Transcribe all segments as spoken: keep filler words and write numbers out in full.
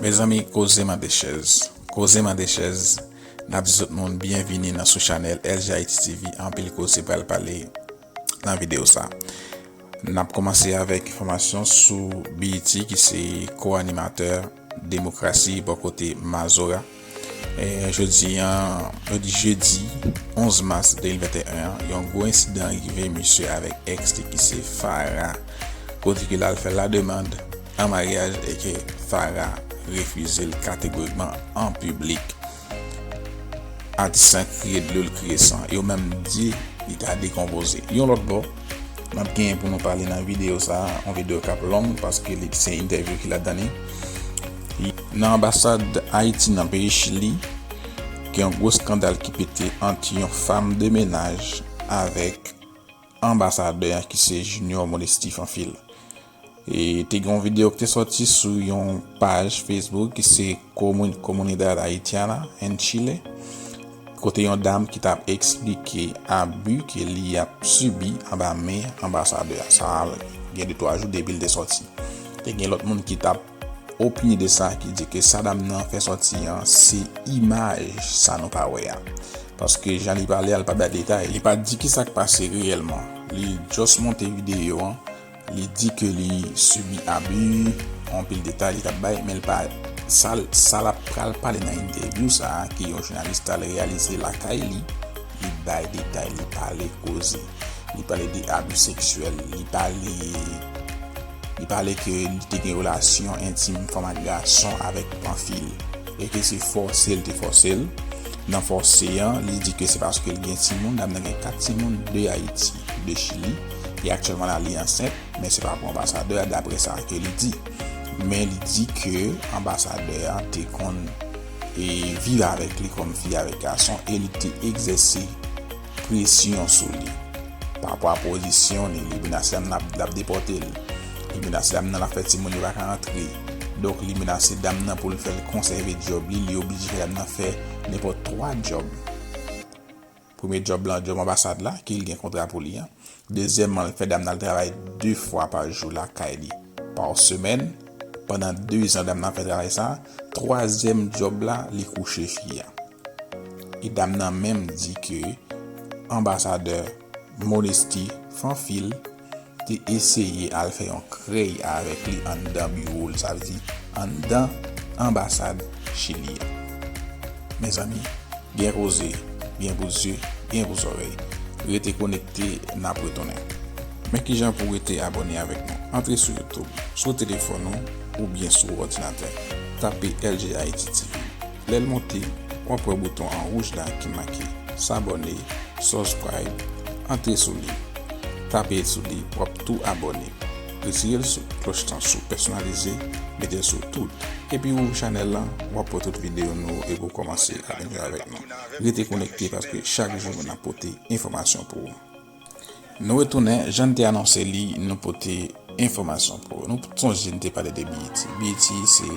Mezanmi, koze mande chèz. Koze mande chèz. N ap di tout moun byenvini nan sou chanèl L G Haiti T V. Anpil koze pral pale nan videyo sa. N ap kòmanse avèk enfòmasyon sou B E T ki se ko-animatè demokrasi bò kote Mazora. E, jodi an, jodi, jedi onz mas de mil venteyen an, yon gwo ensidan rive misye avèk èks li ki se Farah, kote ke l al fè lademann an maryaj e ke Farah refize l kategorikman an piblik. Atis lan kriye dlo, l kriye san. Yo menm di li ta dekonpoze. Yon lòt bò, n ap genyen pou nou pale nan videyo sa a, yon videyo k ap long, paske li se entèvyou ki ladan li. Nan anbasad Ayiti nan peyi Chili, gen yon gwo eskandal ki pete ant yon fanm de menaj avèk anbasadè an ki se Junior Monesty Fanfil. E te gen yon videyo ki te sòti sou yon paj Facebook ki se Comun- Comunidad Haitiana en Chile, kote yon dam ki t ap eksplike abi ke li ap sibi anba men anbasadè a. Sa gen de twa jou depi l te sòti. Te gen lòt moun ki t ap opine de sa, ki di ke sa dam nan fè sòti an se imaj sa nou pa wè a. Paske jan li pale a, li pa bay detay. Li pa di ki sa k pase reyèlman. Li just monte videyo an. Li di ke li sibi abi, anpil detay li t ap bay, men li pa, sa l, sa l ap pral pale nan entèvyou sa a, ke yon jounalis t al reyalize lakay li, li bay detay, li pale koze. Li pale de abi seksyèl, li pale, li pale ke li te gen relasyon entim fanm ak gason avèk Fanfil, e ke se fòse l te fòse l. Nan fòse an, li di ke se paske l gen timoun, dam nan gen kat timoun, de Ayiti, de Chili, e aktyèlman la li ansent, men se pa pou anbasadè a, daprè sa ke li di. Men li di ke anbasadè a te konn e viv avèk li kòm fi avèk gason, e li te egzèse presyon sou li. Pa rapò a pozisyon li, li menase dam nan l ap, l ap depòte l. Li menase dam nan l ap fè timoun yo pa ka antre. Donk, li menase dam nan pou l fè l konsève djòb li, li oblije fè dam nan fè nenpòt twa djòb. Premye djòb lan, djòb anbasad la, ke l gen kontra pou li an. Dezyèmman, l fè dam nan al travay de fwa pa jou lakay li, pa semèn. Pandan dezan, dam nan fè travay sa. Twazyèm djòb la, li kouche fi a. E dam nan menm di ke anbasadè Monesty Fanfil te eseye al fè yon krèy avèk li anndan biwo l, sa vle di anndan anbasad Chili a. Mezanmi, gen koze, gen pou zye, gen pou zòrèy. Rete konekte, n ap retounen. Men kijan pou w rete abòne avèk nou. Antre sou YouTube, sou telefòn ou, oubyen sou òdinatè. Tape L G Haiti T V. Lè l monte, w ap wè bouton an wouj la ki make s'abonner, subscribe, antre sou li. Tape sou li, w ap tou abòne. Retire l sou klòch lan sou pèsonalize, mete l sou tout. Epi ouvri chanèl lan, w ap wè tout videyo nou epi w kòmanse ap enjoy avèk nou. Rete konekte paske chak jou n ap pote enfòmasyon pou ou. Nou retounen, jan n te anonse li, nou pote enfòmasyon pou ou. Nou sonje n te pale de B E T. B E T se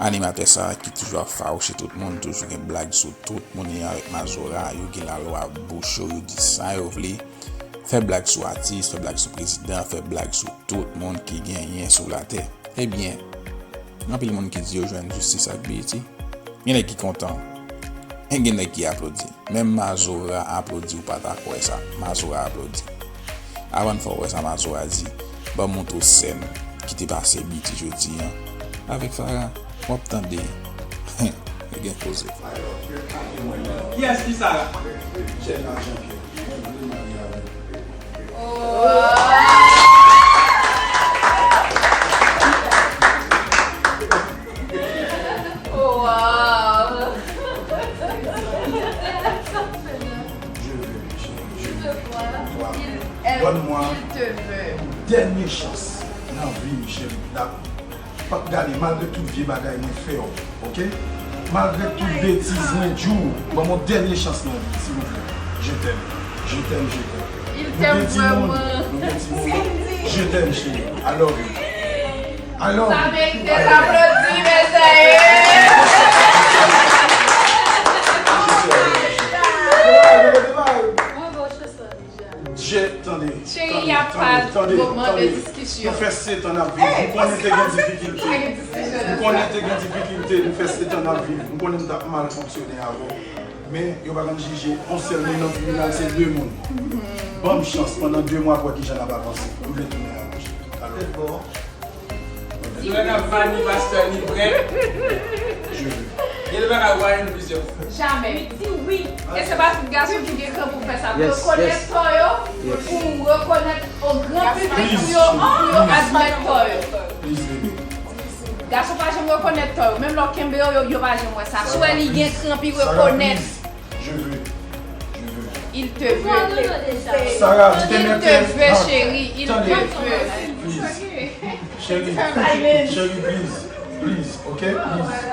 animatè sa a ki toujou ap fawouche tout moun, toujou gen blag sou tout moun, e avèk Mazora, yo gen lalwa bouch yo, yo di sa yo vle. Fè blag sou atis, fè blag sou prezidan, fè blag sou tout moun ki genyen sou latè. Ebyen, gen anpil moun ki di yo jwenn jistis ak B E T. Gen nèg ki kontan, e gen nèg ki aplodi. Menm Mazora aplodi, ou pa ta kwè sa. Mazora aplodi. Avan n fè w wè sa Mazora di, ban m montre w sèn ki te pase B E T jodi an avèk Farah. W ap tande. Gen koze. Kiyès ki Sarah? Chèf ajan ke mwen vle marye avè l. Wow! Je veux, chérie, je veux. Toi, donne-moi une dernière chance nan vi m, cheri. Dakò. P ap gade, malgre tout vye bagay mwen fè w, oke? Malgre tout betiz mwen di w, ban m yon dènye chans nan vi, silvouplè. Je t'aime, je t'aime, je t'aime. Il t'aime vraiment. Nou gen timoun, nou gen timoun. Je t'aime, chérie. I love you. I love you. Sa merite aplodi, mezanmi. Bravo, Chesson. Je, tande, tande, tande, tande, tande. Nou fè sèt an n ap viv. Nou konnen te gen difikilte. Nou konnen te Gen difikilte, nou fè sèt an n ap viv. M konnen m t ap mal fonksyone avè w. Men, yo pa konn jije yon sèl moun nan tribinal, se de moun. Ban m chans, pandan de mwa, pou wè kijan n ap avanse. Ou vle tounen a goch. Alò. Lè n ap mani pastè ni prè. Je veux. Gen de bagay ou pa jwenn plizyè fwa. Jamè. Li di wi. E se pa tout gason ki gen kran pou fè sa. Rekonèt tò yo, pou rekonèt o gran piblik pou yo, pou yo admèt tò yo. Please, baby. Gason pa janm rekonèt tò yo. Menm lè w kenbe yo, yo, yo pa janm wè sa. Si w wè li gen kran, pi rekonèt. Je veux. Je veux. Il te veut. Sarah, tu te Il te veut, chérie. Il te veut. Please. Cheri, cheri, please, please, ok? Please.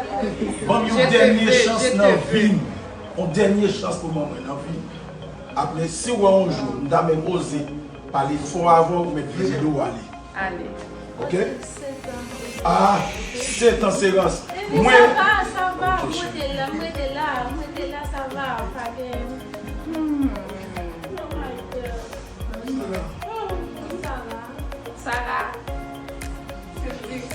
Ban m yon dènye chans nan vi m. Yon dènye chans pou ban mwen nan vi m. Apre, si w wè yon jou, m ta menm oze pale fò avè w, ou mèt vire do w ale. Ale. Ok? Ah, sèt an se rans. Mwen. Sa va, sa va. Ok, cheri. Mwen te la, mwen te la, mwen te la, sa va. Pa gen. Hmm. Oh my God. Sarah.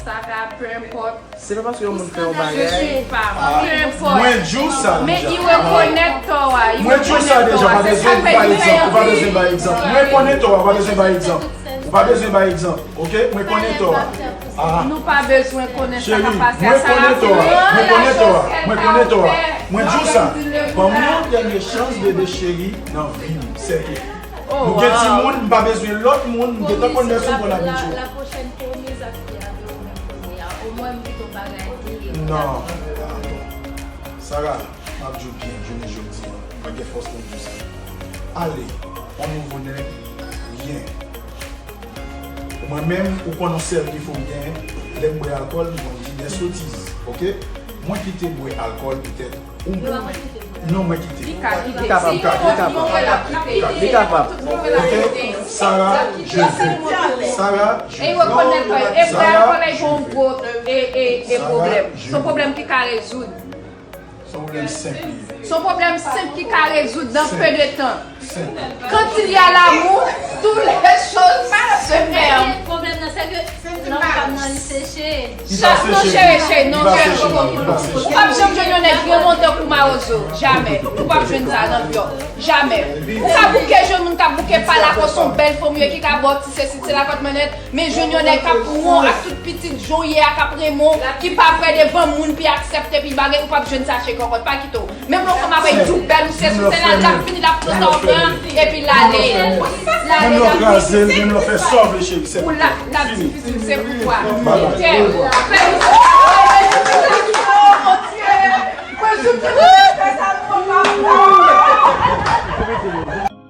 Sarah, peu importe. Se pa paske yon moun fè yon bagay. Je suis femme. Peu importe. Mwen di w sa deja. Men i rekonèt tò a. Mwen di w sa deja, pa bezwen bay egzanp. Ou pa bezwen bay egzanp. Mwen konnen tò a, ou pa bezwen bay egzanp. Ou pa bezwen bay egzanp. Ok? Mwen konnen tò a. Ah. Nou pa bezwen konnen sa k ap pase a Sarah. Mwen konnen tò a. Mwen konnen tò a. Mwen di w sa. Ban m yon dènye chans, bebe cheri, nan vi m. Sèke. Nou gen timoun, m pa bezwen lòt moun, m gentan konn nèg sou m konn abitye. La pwochèn ke w mizakte avè w menm kounye a, omwen m kite w bagay li. Non. Sarah, m ap di w byen, jounen jodi a, mwen gen fòs pou m di w sa. Ale, on nouvo nèg, byen. Mwen menm, ou konn yon sèl defo m genyen, lè m bwè alkòl, m konn di des sotiz, ok? Mwen kite bwè alkòl petèt. Ou menm. Non, mwen kite. Li ka kite. Li kapab, li kapab. Li kapab. Ok? Sarah, je veux. Sarah, je veux. E yo rekonèt, e bwè alkòl la, e gon gwo, e, e, e pwoblèm. Se yon pwoblèm ki ka rezoud. Se yon pwoblèm senp li ye. Se yon pwoblèm senp ki ka rezoud dans peu de temps. Quand il y a l'amour, toutes les choses se ferment. Pwoblèm nan, se ke lanm pa nan li seche. Chak nan cheri, cheri, non, cheri, cheri. Ou p ap janm jwenn yon nèg granmoun tankou Mawozo. Jamè. Ou p ap jwenn sa nan vi w. Jamè. Ou ka bouke jwenn moun k ap bouke pa lakòs, yon bèl fanm ki ka ba w ti sesi, ti lakòt mannèt. Men jwenn yon nèg k ap pran w ak tout pitit jan w ye a, k ap renmen w, ki pa prè devan moun, pi aksepte, pi bagay, ou p ap jwenn sa cheri kòkòt, pa kite w. Menm lè yon fanm ap di w bèl, ou sesi, ou sela, l ap vini, l ap pran sa w pran, epi l ale. L ale, l ap vini. Menm lè w kraze l, menm lè w fè sa w vle, cheri, se pou ou. L ap difisil, se pou ou. Kè.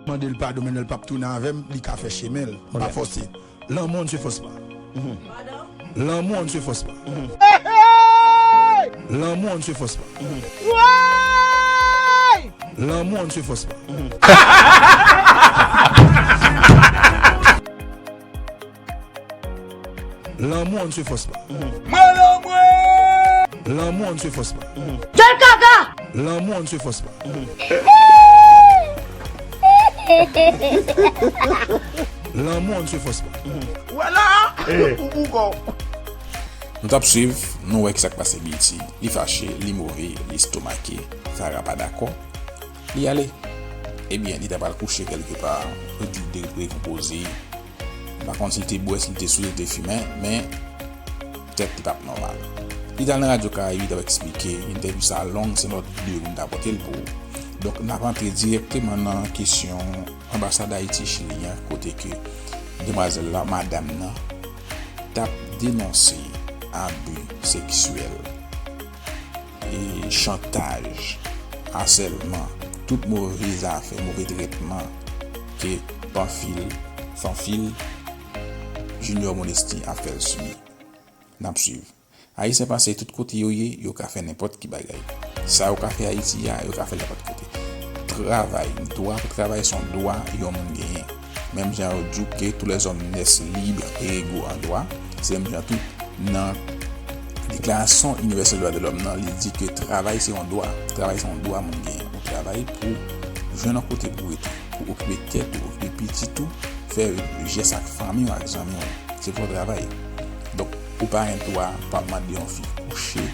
Mande l padon, men lè l p ap tounen avè m, li ka fè chemen l. Pa fòse. L'amour ne se force pas. L'amour ne se force pas. L'amour ne se force pas. L'amour ne se force pas. L'amour ne se force pas. L'amour ne se force pas. Quel caca! L'amour ne se force pas. L'amour ne se force pas. Ou wè la? Ou, ou, ou, ou. Nou t ap swiv, nou wè ki sa k pase Beauty. Li fache, li move, li estomake. Sarah pa dakò. Li ale. Ebyen, li ta pral kouche kèlkepa, pou li dekonpoze. M pa konn si l te bwè, si l te sou, si l te fimen, men tèt li p ap nòmal. Li t al nan Radyo Karayib, li t ap eksplike, entèvyou sa long, se lòt videyo pou m ta pote l pou ou. Donk, n ap antre dirèkteman nan kesyon anbasad Ayiti Chili an, kote ke demwazèl la, madanm nan, t ap denonse abi seksyèl, e chantaj, asèlman, tout move zafè, move trètman ke Panfil, Fanfil, Junior Monesty ap fè l sibi. N ap swiv. Ayisyen panse tout kote yo ye, yo ka fè nenpòt ki bagay. Sa yo ka fè Ayiti a, yo ka fè l nenpòt kote. Travay, dwa pou travay se yon dwa yon moun genyen. Menm jan yo di w ke tous les hommes naissent libres et égaux en droit, se menm jan tou nan Deklarasyon Inivèsèl Dwa de Lòm nan, li di ke travay se yon dwa. Travay se yon dwa moun genyen. Ou travay pou jwenn yon kote pou rete, pou okipe tèt ou, okipe pitit ou, fè jès ak fanmi w, ak zanmi w. Se pou w travay. Donk, ou pa gen dwa pou ap mande yon fi kouche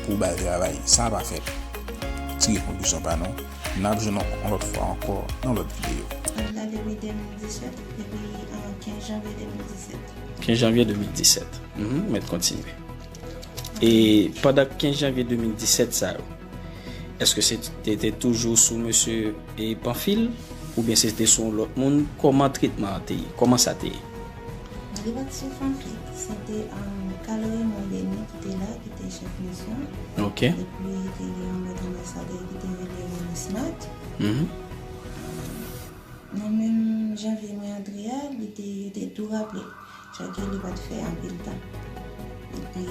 pou w bay travay. Sa pa fèt. Tire konklisyon pa nou. N ap jwenn yon lòt fwa ankò nan lòt videyo. Ant la depi de mil disèt, depi an kenz janvye de mil disèt. Kenz janvye de mil disèt. Mhm, mèt kontinye. E pandan kenz janvye de mil disèt sa yo, èske se te, te toujou sou mesye e Panfil? Oubyen se te sou yon lòt moun? Kòman tretman an te ye? Kòman sa te ye? Li pa t sou Fanfi, se te, um, Carl Raymond Denis ki te la, ki te chèf misyon. Ok. Epi te gen yon lòt anbasadè ki te rele Rene Smart. Mhm. Nan menm janvye mwen antre a, li te, yo te tou raple l. Chak li pa t fè anpil tan. Epi,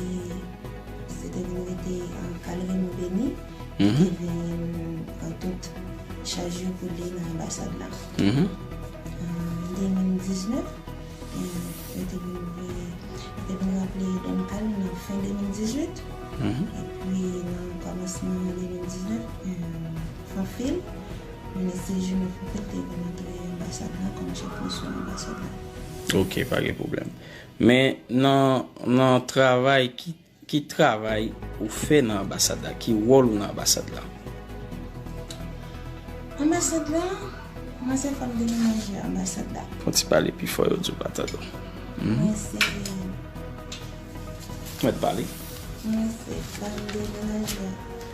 se te vin rete, uh, Carl Raymond Denis, ki te vin pran tout chaj yo pou li nan anbasad la. Mhm. An de mil diznèf, euh, yo te vin ouvri, yo te vin raple Don Carl nan fen de mil dizuit. Mhm. Epi, nan kòmansman de mil diznèf, euh, Fanfil, minis Jimmy Fanfil te vin antre anbasad la kòm chèf misyon anbasad la. Ok, pa gen pwoblèm. Men nan, nan travay ki Ki travay ou fè nan anbasad la? Ki wòl ou nan anbasad la? Anbasad la, mwen se fanm de menaj anbasad la. Fò ti pale pi fò, yo di w pa tande w. Mhm. Mwen se Mèt pale. Mwen se fanm de menaj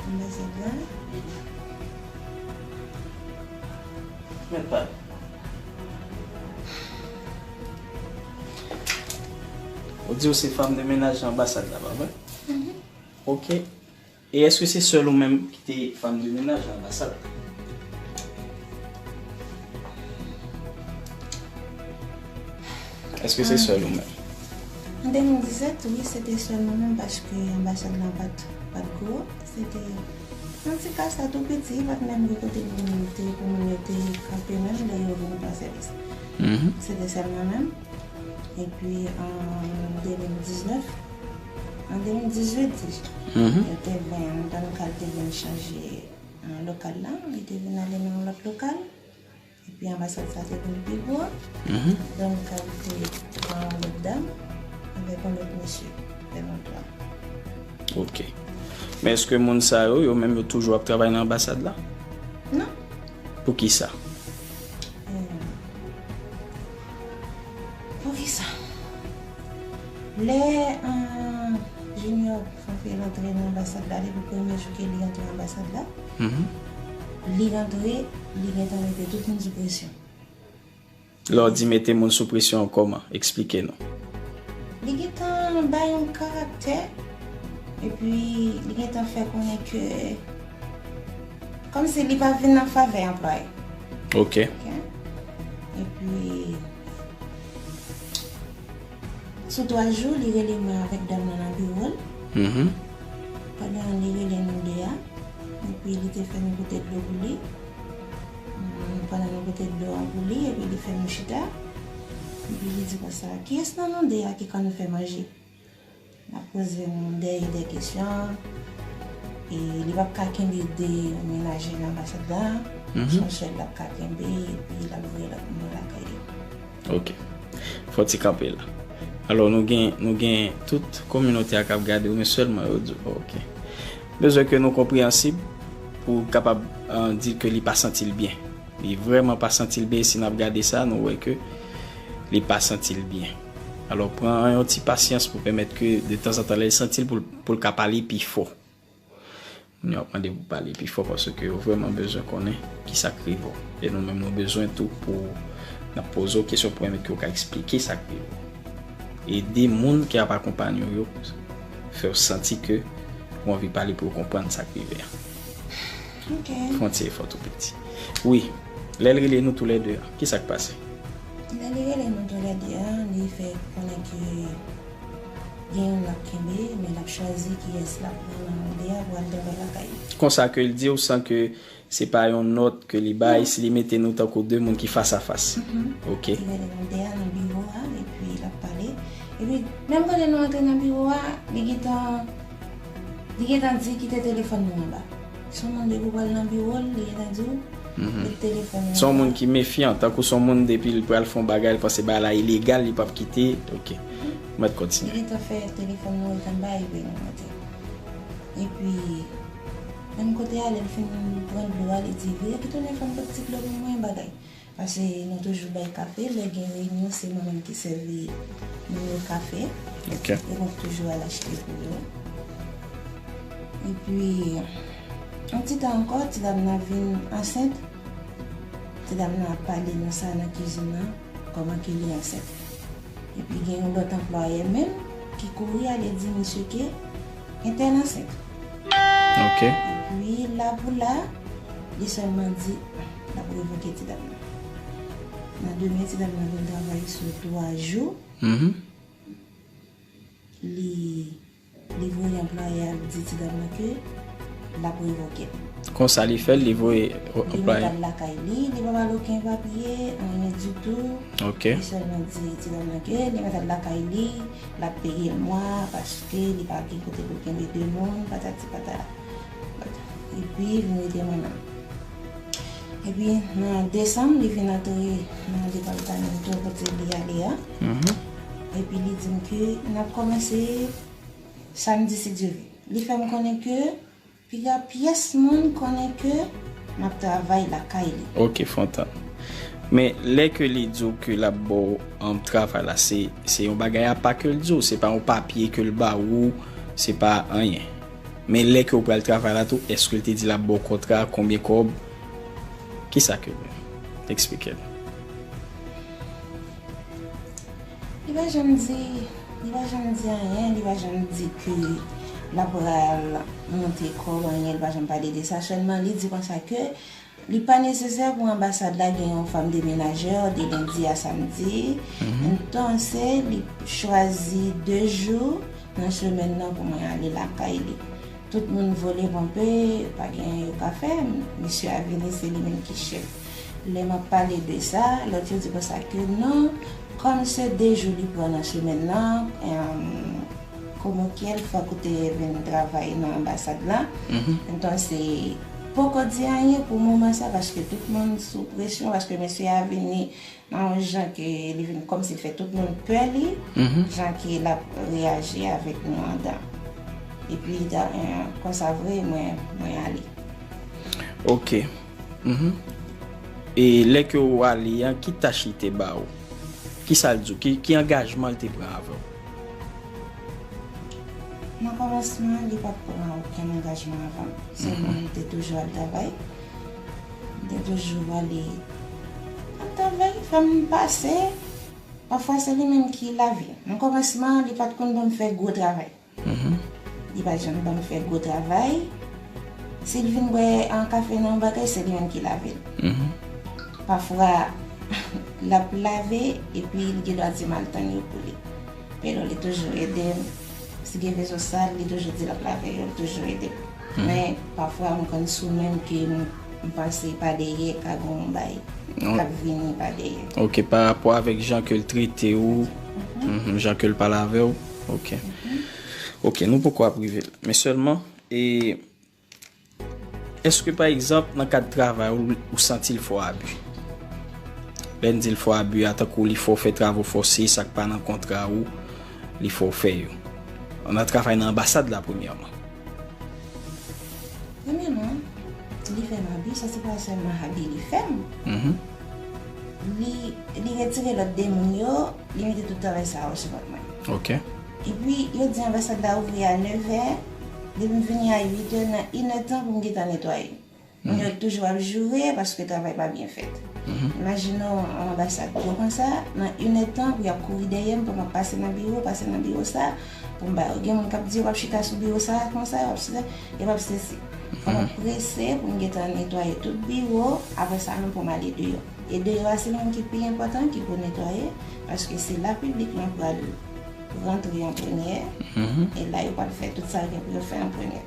anbasad la. Mèt pale. Ou di w se fanm de menaj nan anbasad la, pa vre? Mhm. Ok. E èske se sèl ou menm ki te fanm de menaj nan anbasad la? Èske se sèl ou menm? An de mil disèt, wi, se te sèl mwen menm, paske anbasad lan pa t, pa t gwo. Se te yon ti kasa tou piti, pa t menm gen kote pou moun te, pou moun yo te kanpe menm lè yo vin pran sèvis. Mhm. Se te sèl mwen menm. Epi, an de mil diznèf, an de mil dizuit, di, mhm, yo te vin, Don Carl te vin chanje, euh, lokal la, li te vin ale nan yon lòt lokal. Epi anbasad sa te vin pi gwo. Mhm. Don Carl te pran yon lòt dam avèk yon lòt mesye, fè nou twa. Ok. Men èske moun sa yo, yo menm yo toujou ap travay nan anbasad la? Non. Poukisa? Hmm. Poukisa? Lè, euh, Junior Fanfil antre nan anbasad la, depi premye jou ke li antre anbasad la, mhm, li antre, li gentan mete tout moun sou presyon. Lè w di mete moun sou presyon, kòman? Eksplike nou. Li gentan bay yon karaktè, epi li gentan fè konnen ke kòmsi li pa vin nan favè anplwaye. Ok. Ok. Epi, sou twa jou, li rele mwen avèk dam nan nan biwo l. Mhm. Pandan li rele nou de a, epi li te fè nou pote dlo pou li. Mm, pandan nou pote dlo a pou li, epi li fè nou chita. Epi li di konsa, "Kiyès nan nou de a ki konn fè manje?" L ap poze nou de, de kesyon. E li p ap ka kenbe de menaje nan anbasad la. Mhm. Se yon sèl l ap ka kenbe, epi l ap voye lòt moun lakay li. Ok. Fò ti kanpe la. Alò, nou gen, nou gen tout kominote a k ap gade w, men sèlman yo di w, ok. Bezwen ke nou konpreyansib pou kapab, euh, di ke li pa santi l byen. Li vrèman pa santi l byen, si n ap gade sa, nou wè ke li pa santi l byen. Alò, pran yon ti pasyans pou pèmèt ke, de tanzantan, lè l santi l, pou l, pou l ka pale pi fò. Moun yo ap mande pou pale pi fò paske yo vrèman bezwen konnen ki sa k rive w. E nou menm, nou bezwen tou pou n ap poze w kesyon pou pèmèt ke w ka eksplike sa k rive w. Ede moun ki ap akonpanye w yo fè w santi ke ou anvi pale pou yo konprann sa k rive a. Ok. Fè yon ti efò tou piti. Wi, lè l rele nou toulède a, ki sa k pase? Lè li rele nou toulède a, li fè konnen ke gen youn l ap kenbe, men l ap chwazi kiyès l ap pran nan de a pou al dòmi lakay li. Konsa ke l di w san ke se pa yon nòt ke li bay, si li mete nou tankou de moun ki fas a fas. Mhm. Ok. Li rele nou de a nan biwo a, epi l ap pale. Epi, menm kote nou antre nan biwo a, li gentan, li gentan di kite telefòn nou anba. Se yon moun depi w pral nan biwo l, li gentan di w, mhm, met telefòn ou anba. Se yon moun ki mefyan, tankou se yon moun depi l pral fè yon bagay, l panse bagay la ilegal, li p ap kite. Ok. Mhm. Mèt kontinye. Li gentan fè telefòn nou ret anba epi nou monte. Epi, menm kote a, lè l fin pran dlo a, li di, "Vire, kite w fè m pot ti dlo pou mwen, bagay." Paske nou toujou bay kafe, lè gen reyinyon, se mwen menm ki sèvi moun yo kafe. Ok. E mwen ki toujou al achte pou yo. Epi, yon ti tan ankò, ti dam nan vin ansent. Ti dam nan ap pale nou sa nan kizin nan, kòman ke li ansent. Epi gen yon lòt anplwaye menm ki kouri ale di misye ke entèl ansent. Ok. Epi la pou la, li sèlman di l ap revoke ti dam nan. Nan demen, ti dam nan vin travay sou twa jou. Mhm. Li, li voye anplwaye a di ti dam nan ke l ap revoke l. Konsa li fè l, li voye Li anplwaye. Mete l lakay li, li pa ba l okenn papye, anyen ditou. Ok. Li sèlman di ti dam nan ke li mete l lakay li, l ap peye l mwa, paske li pa gen kote pou l kenbe de moun, patati patata. Epi, li mete mwen menm. Epi, nan desanm, li vin antre nan departman kote li ale a. Mhm. Epi, li di m ke n ap kòmanse samdi, si Dye vle. Li fè m konnen ke piga pyès moun konnen ke m ap travay lakay li. Ok, Fontan. Men, lè ke li di w ke l ap ba w, um, travay la, se, se yon bagay apa ke l di w, se pa yon papye ke l ba ou, se pa anyen. Men lè ke w pral travay la tou, èske l te di l ap ba w kontra, konbyen kòb? Kisa ke l eksplike l? Li pa janm di, li pa janm di anyen, li pa janm di ke l ap pral monte kòb, anyen, li pa janm pale de sa. Sèlman, li di konsa ke li pa nesesè pou anbasad la gen yon fanm de menajè de lendi a samdi. Mhm. Entonse, li chwazi de jou nan semèn nan pou mwen ale lakay li. Tout moun vole ponpe, pa gen anyen yo ka fè. Misye a vini, se li menm ki chèf. Lè m ap pale de sa, lòt yo di konsa ke non, kòm se de jou li pran nan semèn nan, em, komokyèl fòk ou te vin travay nan anbasad la. Mhm. Entonse, poko di anyen pou moman sa, paske tout moun sou presyon, paske mesye a vini nan yon jan ke li vin kòmsi l fè tout moun pè li, mhm, jan ke l ap reyaji avèk nou andan. Epi, da, eh, konsa vre, mwen, mwen ale. Ok. Mhm. E lè ke w ale an, ki tach li te ba ou? Ki sa l di w? Ki, ki angajman l te pran avè w? Nan kòmansman, li pa t pran okenn angajman avè m. Sèlman, mhm, m te toujou al travay. M te toujou ale al travay, fè m pase. Pafwa, se li menm ki lave. Nan kòmansman, li pa t konn ban m fè gwo travay. Mhm. Li pa t janm ban m fè gwo travay. Si l vin bwè an kafe nan yon bagay, se li menm ki lave l. Mhm. Pafwa, l ap lave, epi li gen dwa di m al tann yo pou li. Pero li toujou ede m. Si gen veso sal, li toujou di l ap lave yo, li toujou ede m. Mhm. Men, pafwa, m konn sou men m ke m, m panse pa dèyè ka gen yon bay k ap vini pa dèyè. Ok, pa rapò avèk jan ke l trete w, mhm, jan ke l pale avè w. Ok. Mhm. Ok, nou poko ap rive. Men sèlman, e, èske, pa egzanp, nan kad travay ou, ou santi l fè w abi? Lè n di l fè w abi a, tankou li fè w fè travo fòse, sa k pa nan kontra ou, li fè w fè yo. Nan travay nan anbasad la, premyèman. Premyèman, li fè m abi, sa se pa sèlman abi li fè m. Mhm. Li, li retire lòt de moun yo, li mete tout travay sa yo sou kont mwen. Ok. Epi, yo di anbasad la ouvri a nevè, depi m vini a uitè, nan inèdtan pou m gentan netwaye. Moun yo toujou ap joure paske travay pa byen fèt. Mhm. Imajine w yon anbasad gwo konsa, nan inèdtan pou y ap kouri dèyè m, pou m ap pase nan biwo, pase nan biwo sa, pou m ba yo. Gen moun k ap di yo p ap chita sou biwo sa konsa, yo p ap chita, yo p ap sesi. Fò m ap prese pou m gentan netwaye tout biwo, apre sa menm pou m ale deyò. E deyò a se li menm ki pi enpòtan ki pou netwaye, paske se la piblik lan pral rantre an premyè, mhm, e la yo pral fè tout sa yo gen pou yo fè an premyè.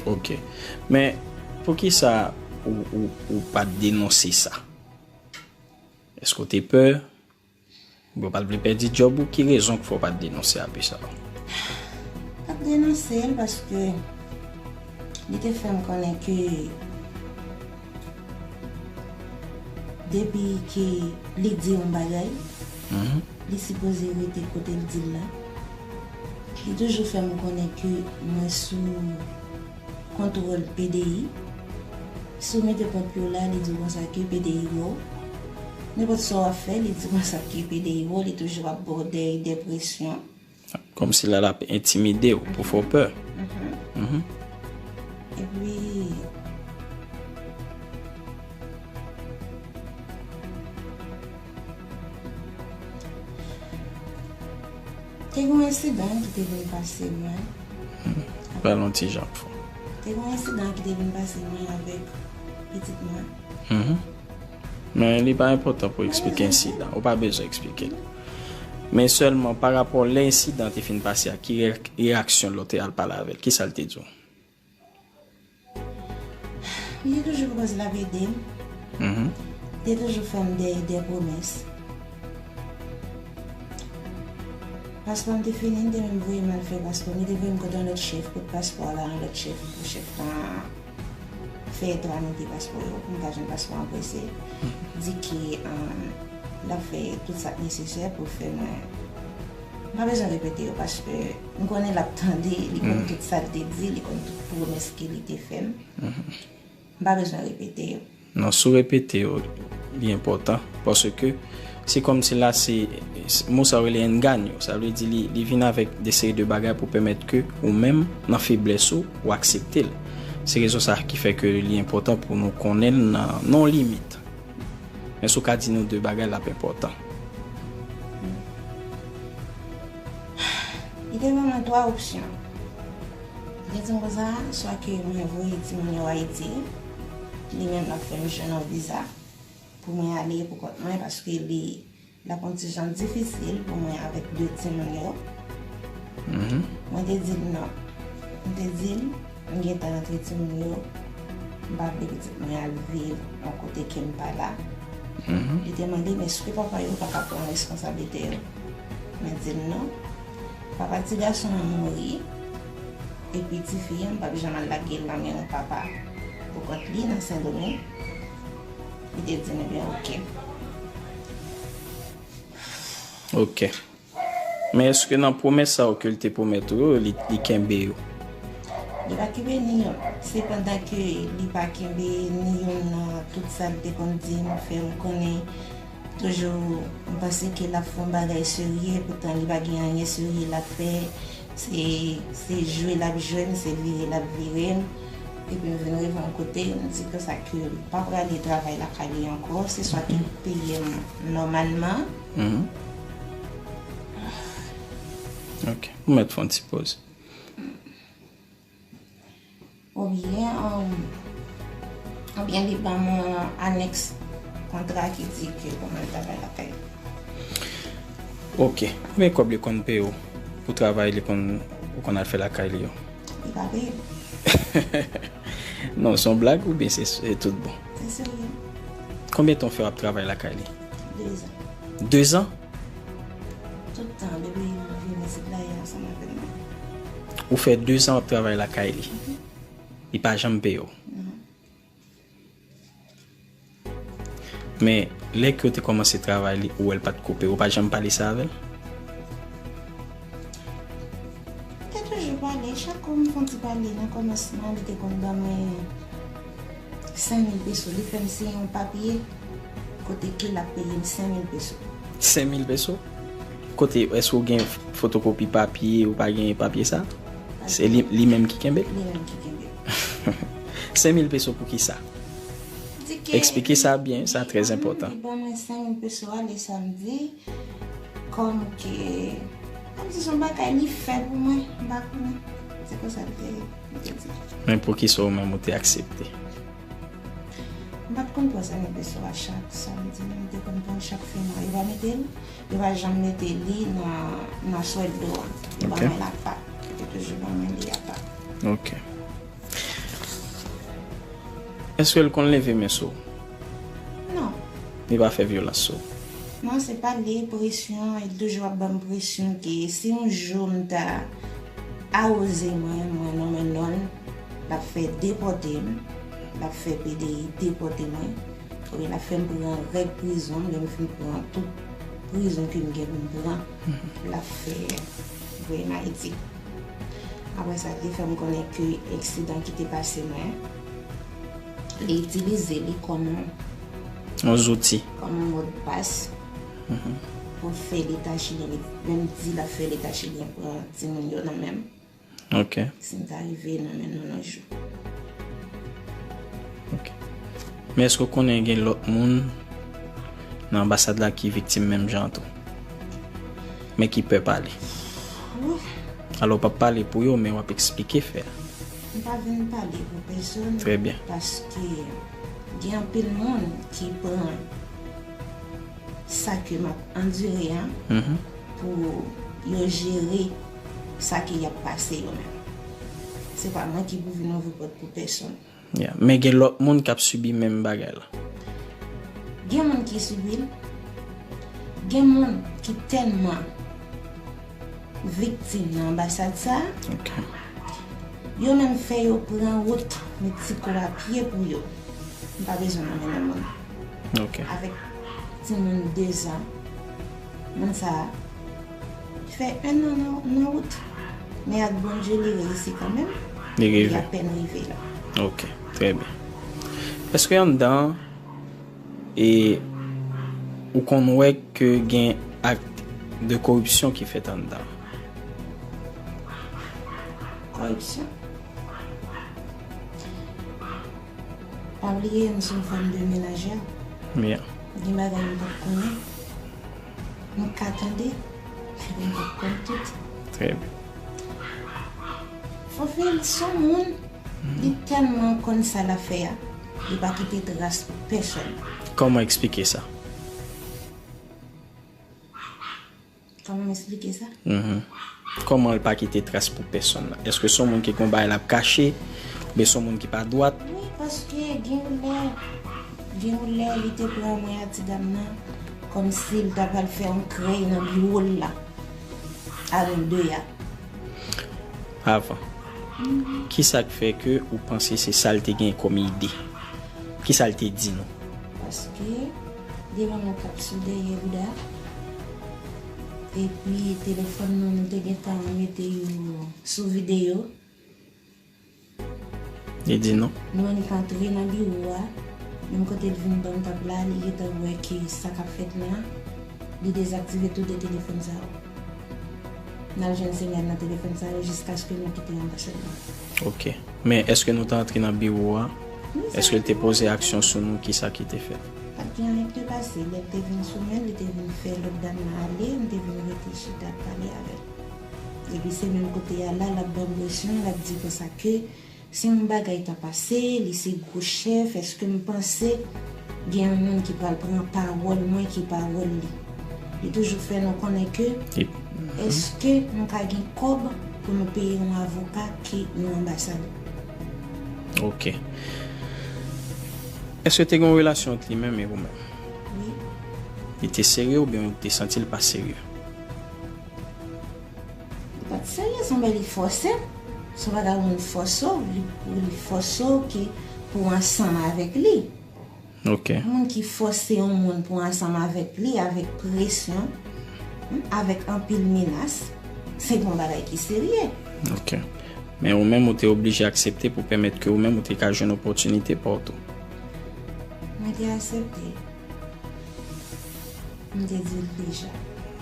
Ok. Men, poukisa ou, ou, ou pa t denonse sa? Èske w te pè? Oubyen w pa t vle pèdi djòb ou? Ki rezon k fè w pa t denonse abi sa? Pa t denonse l paske li te fè m konnen ke depi ke li di yon bagay, mhm, li sipoze rete kote l di l la. Li toujou fè m konnen ke mwen sou kontwòl P D I. Si w mete pòt pye w la, li di w konsa ke P D I wè w. Nenpòt sa w ap fè, li di w konsa ke P D I wè w, li toujou ap ba w dèy depresyon. Kòmsi l ap entimide w pou fè w pè. Mhm. Epi, te gen yon ensidan ki te vin pase mwen. Pale yon ti jan pou. Te gen yon ensidan ki te vin pase mwen avèk pitit mwen. Mhm. Men li pa enpòtan pou eksplike ensidan. Ou pa bezwen eksplike l. Men sèlman pa rapò lè ensidan te fin pase a, ki re- reyaksyon lè w te al pale avè l? Kisa l te di w? Li te toujou pwopòze l ap ede m. Mhm. Li te toujou fè m de, de pwomès. Paspò m te fini, li te menm voye m al fè paspò m. Li te voye m kote yon lòt chèf, kote paspò a la, yon lòt chèf, pou chèf lan fè tramite paspò yo, pou m ka jwenn paspò an prese. Di ke, um, l ap fè tout sa k nesesè pou fè mwen. M pa bezwen repete yo, paske m konnen l ap tande, li konn tout sa l te di, li konn tout pwomès ke li te fè m. M pa bezwen repete yo. Non, si w repete yo, li enpòtan, paske se kòmsi la, se, se mo sa yo rele enganyo. Sa vle di li, li vin avèk de seri de bagay pou pèmèt ke ou menm, nan feblès ou, ou aksepte l. Se rezon sa ki fè ke li enpòtan pou nou konnen l nan, nan yon limit. Men si w ka di nou de bagay, l ap enpòtan. Li te ban mwen twa opsyon. Li te di m konsa, swa ke mwen voye timoun yo Ayiti, li menm l ap fè m jwenn yon viza pou mwen ale pou kont mwen, paske li, l ap yon ti jan difisil pou mwen avèk de timoun yo. Mhm. Mwen te di l non. M te di l, m gentan rantre timoun yo, m pa vle pitit mwen al viv yon kote ke m pa la. Mhm. Li te mande m, èske papa yo pa ka pran responsablite yo? Mwen di l non. Papa ti gason an mouri, epi tifi an, m p ap janm al lage l nan men yon papa pou kont li nan Sendomeng. Li te di m, ebyen, oke. Ok. Men èske nan pwomès sa yo ke l te pwomèt ou yo, li, li kenbe yo? Li pa kenbe ni yonn. Sepandan ke li pa kenbe ni yonn nan tout sa l te konn di m, fè m konnen, toujou, m panse ke l ap fè yon bagay serye, poutan li pa gen anyen serye l ap fè. Se, se jwe l ap jwe m, se vire l ap vire m. Epi m vin rive yon kote, m di konsa ke m pa prale travay lakay li ankò, se swa ke l peye m nòmalman. Mhm. Ok, ou mèt fè yon ti poz. Oubyen, um, oubyen li ban mwen anèks kontra ki di ke pou mwen travay lakay li. Ok. Konbyen kòb li konn peye w pou travay li konn, ou konn al fè lakay li yo? Li pa peye m. Non, se yon blag oubyen se, se tout bon? Se serye. Konbyen tan w fè w ap travay lakay li? Dezan. Dezan? Tout tan, depi m vin isit la, li ansanm avèk mwen. Ou fè dezan w ap travay lakay li. Mhm. Li pa janm peye w. Non. Men, lè ke w te kòmanse travay li, ou wè l pa t ko peye w, ou pa t janm pale sa avè l? M te toujou pale, chak kou m fè yon ti pale nan kòmansman, li te konn ban mwen senk mil peso. Li fè m siyen yon papye kote ke l ap peye m senk mil peso. Senk mil peso? Kote, èske w gen fotokopi papye, ou pa gen papye sa? Se li, li menm ki kenbe? Li menm ki kenbe. Senk mil peso pou ki sa? Di ke eksplike sa byen, sa trè enpòtan. Li ban mwen senk mil peso a le samdi, kòm ke, kòm si se yon bagay li fè pou mwen, m pa konnen. Se konsa li te, li te di. Men poukisa ou menm ou te aksepte? M pa t konn pran senk mil peso a chak samdi, men m te konn pran l chak fen mwa. Yo pa mete l, yo pa janm mete li nan, nan swèt do a. Yo ban mwen l apa. Yo te toujou ban mwen li apa. Ok. Èske l konn leve men sou ou? Non. Li pa fè vyolans sou ou? Non, se pale, presyon, li toujou ap ban m presyon ke si yon jou m ta awoze mwen, mwen nonmen non l, l ap fè depòte m, l ap fè P D I depòte mwen, oubyen l ap fè m pran règ prizon m, lè m fin pran tout prizon ke m gen pou m pran, l ap fè voye m Ayiti. Apre sa, li te fè m konnen ke eksidan ki te pase mwen, li itilize li kòm yon, yon zouti, kòm yon modpas pou fè Leta chilyen, li menm di l ap fè Leta chilyen pran timoun yo nan men m. Ok. Si m ta rive nan men nou yon jou. Ok. Men èske w konnen gen lòt moun nan anbasad la ki viktim menm jan tou? Men ki pè pale? Wi. Alò, w p ap pale pou yo, men w ap eksplike fè a. M pa vin pale pou pèsonn. Trè byen. Paske gen anpil moun ki pran sa ke m ap andire an pou yo jere sa ke y ap pase yo menm. Se pa mwen ki pou vin ouvri pòt pou pèsonn. Yeah. Men gen lòt moun k ap sibi menm bagay la. Gen moun ki sibi l. Gen moun ki tèlman viktim nan anbasad sa a, yo menm fè yo pran wout Meksiko a pye pou yo. M pa bezwen nan mennen moun. Ok. Avèk timoun dezan, moun sa a fè en an nan, nan wout. Men ak Bondye, li reyisi kanmenm. Li rive. Li apèn rive la. Ok, trè byen. Èske anndan an, e, ou konn wè ke gen ak de koripsyon ki fèt anndan? Koripsyon? Pa bliye, m se yon fanm de menajè. Byen. Gen bagay m pa t konnen. M ka tande, men m pa t konn tout. Trè byen. Fofil, se yon moun, li tèlman konn sa l ap fè a, li pa kite tras pou pèsonn. Kòman eksplike sa? Kòman m eksplike sa? Mhm. Kòman l pa kite tras pou pèsonn nan? Èske se yon moun ki gon bagay l ap kache? Oubyen se yon moun ki pa dwat? Wi, paske gen yon lè, gen yon lè, li te pran mwen ak ti dam nan, kòmsi l ta pral fè yon krèy nan biwo l la. A nou de a. Avan. Mhm. Kisa k fè ke ou panse se sa l te gen kòm ide? Kisa l te di nou? Paske devan mwen t ap sou dèyè bouda. Epi telefòn nou, nou te gentan mete yo sou videyo. Li di nou? Nou annik antre nan biwo a. Menm kote l vin ban m tab la, li gentan wè ke sa k ap fèt la, li dezaktive tou de telefòn sa yo. N al jwenn sinyal nan telefòn sa yo jiskaske nou kite anbasad la. Ok. Men èske nou te antre nan biwo a? Wi, se... Èske l te poze aksyon sou nou? Kisa ki te fèt? Pa t gen anyen ki te pase. Lè l te vin sou mwen, li te vin fè lòt dam nan ale, m te vin rete chita ap pale avè l. Epi se menm kote a la, l ap ban m presyon, l ap di konsa ke si yon bagay ta pase, li se gwo chèf, èske m panse gen yon moun ki pral pran pawòl mwen ki pawòl li? Li toujou fè nou konnen ke, èske nou ka gen kòb pou nou peye yon avoka ki yon anbasad? Ok. Èske te gen yon relasyon ant li menm e ou menm? Wi. Li te serye oubyen ou te santi l pa serye? Li pa t serye, se yon bagay li fòse m. Se yon bagay moun fòse w, li, li fòse w ki pou w ansanm avèk li. Ok. Yon moun ki fòse yon moun pou ansanm avèk li, avèk presyon, hmm, avèk anpil menas, se yon bagay ki serye. Ok. Men ou menm, ou te oblije aksepte pou pèmèt ke ou menm, ou te ka jwenn opòtinite pa w tou. Mwen te aksepte. M te di l deja.